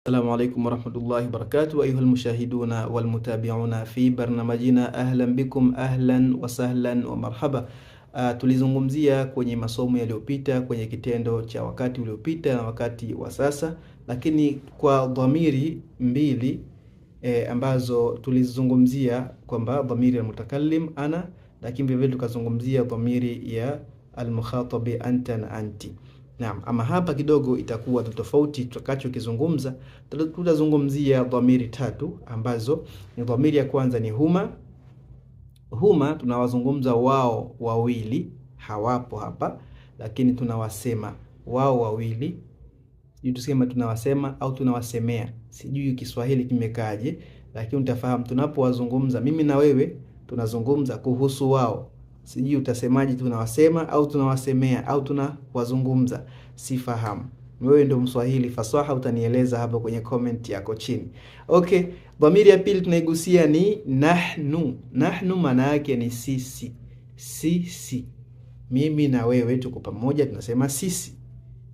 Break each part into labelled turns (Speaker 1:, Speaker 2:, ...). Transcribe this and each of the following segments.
Speaker 1: Assalamu alaikum warahmatullahi wabarakatuh, ayuha almushahiduna walmutabiuna fi barnamajina, ahlan bikum, ahlan wa sahlan wa marhaba. Tulizungumzia kwenye masomo yaliyopita kwenye kitendo cha wakati uliopita na wakati wa sasa, lakini kwa dhamiri mbili ambazo tulizungumzia kwamba dhamiri ya mutakallim ana, lakini vile vile tukazungumzia dhamiri ya almukhatabi anta na anti. Naam, ama hapa kidogo itakuwa tofauti. Tutakachokizungumza, tutazungumzia dhamiri tatu ambazo ni dhamiri ya kwanza ni huma. Huma tunawazungumza wao wawili, hawapo hapa, lakini tunawasema wao wawili. Sijui tuseme tunawasema au tunawasemea, sijui Kiswahili kimekaaje, lakini utafahamu tunapowazungumza mimi na wewe tunazungumza kuhusu wao. Sijui utasemaje, tunawasema au tunawasemea au tunawazungumza, sifahamu. Wewe ndio Mswahili fasaha, utanieleza hapo kwenye comment yako chini. Okay, dhamiri ya pili tunaigusia ni nahnu. Nahnu maana yake ni sisi. Sisi, mimi na wewe tuko pamoja, tunasema sisi,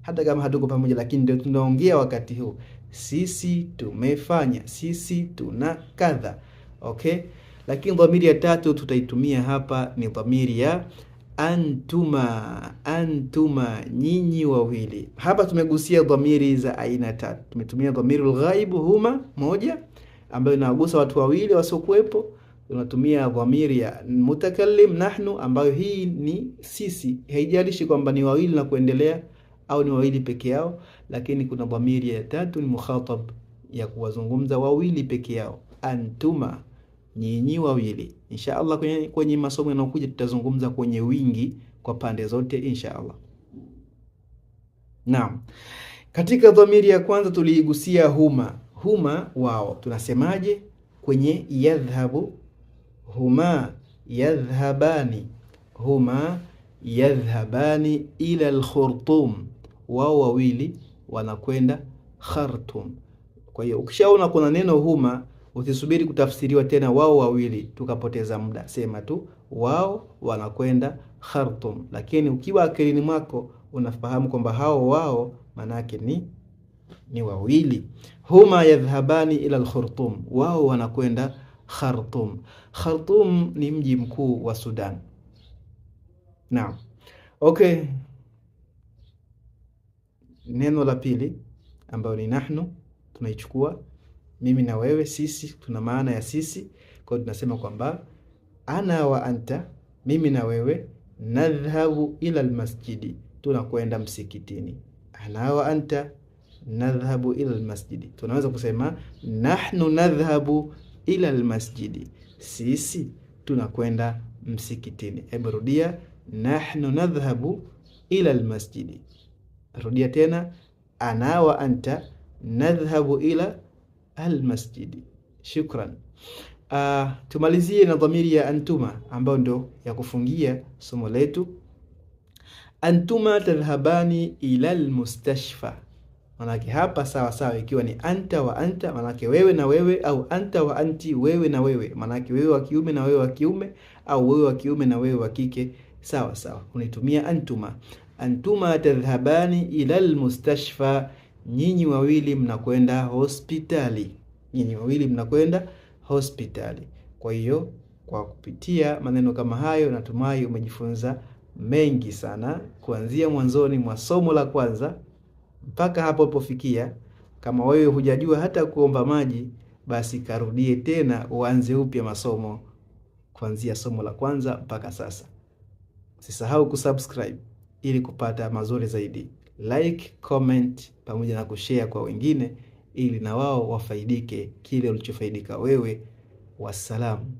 Speaker 1: hata kama hatuko pamoja, lakini ndio tunaongea wakati huu. Sisi tumefanya, sisi tuna kadha. Okay. Lakini dhamiri ya tatu tutaitumia hapa ni dhamiri ya antuma. Antuma, nyinyi wawili. Hapa tumegusia dhamiri za aina tatu. Tumetumia dhamiri alghaibu huma moja, ambayo inagusa watu wawili wasiokuwepo. Tunatumia dhamiri ya mutakallim nahnu, ambayo hii ni sisi, haijalishi kwamba ni wawili na kuendelea au ni wawili peke yao. Lakini kuna dhamiri ya tatu ni mukhatab, ya kuwazungumza wawili peke yao, antuma, nyinyi wawili. Insha Allah kwenye masomo yanayokuja tutazungumza kwenye wingi kwa pande zote insha Allah. Naam. Katika dhamiri ya kwanza tuliigusia huma. Huma wao. Tunasemaje kwenye yadhhabu? Huma yadhhabani. Huma yadhhabani ila al-Khurtum. Wao wawili wanakwenda Khartoum. Kwa hiyo ukishaona kuna neno huma, usisubiri kutafsiriwa tena wao wawili tukapoteza muda. Sema tu wao wanakwenda Khartoum, lakini ukiwa akilini mwako unafahamu kwamba hao wao manake ni wawili. Huma yadhhabani ila al-Khartoum, wao wanakwenda Khartoum. Khartoum ni mji mkuu wa Sudan. Naam. Okay, neno la pili ambayo ni nahnu tunaichukua mimi na wewe, sisi, tuna maana ya sisi. Kwa hiyo tunasema kwamba ana wa anta, mimi na wewe, nadhhabu ila almasjidi, tunakwenda msikitini. Ana wa anta nadhhabu ila almasjidi. Tunaweza kusema nahnu nadhhabu ila almasjidi, sisi tunakwenda msikitini. Hebu rudia, nahnu nadhhabu ila almasjidi. Rudia tena, ana wa anta nadhhabu ila almasjidi. Shukran. Tumalizie na dhamiri ya antuma ambayo ndo ya kufungia somo letu. Antuma tadhhabani ila almustashfa, manake hapa sawa sawa, ikiwa ni anta wa anta, manake wewe na wewe, au anta wa anti, wewe na wewe, manake wewe wa kiume na wewe wa kiume, au wewe wa kiume na wewe wa kike, sawa sawa, unaitumia antuma. Antuma tadhhabani ila almustashfa, nyinyi wawili mnakwenda hospitali. Nyinyi wawili mnakwenda hospitali. Kwa hiyo kwa kupitia maneno kama hayo, natumai umejifunza mengi sana kuanzia mwanzoni mwa somo la kwanza mpaka hapo ulipofikia. Kama wewe hujajua hata kuomba maji, basi karudie tena uanze upya masomo kuanzia somo la kwanza mpaka sasa. Usisahau kusubscribe ili kupata mazuri zaidi. Like, comment pamoja na kushare kwa wengine ili na wao wafaidike kile ulichofaidika wewe. Wassalamu.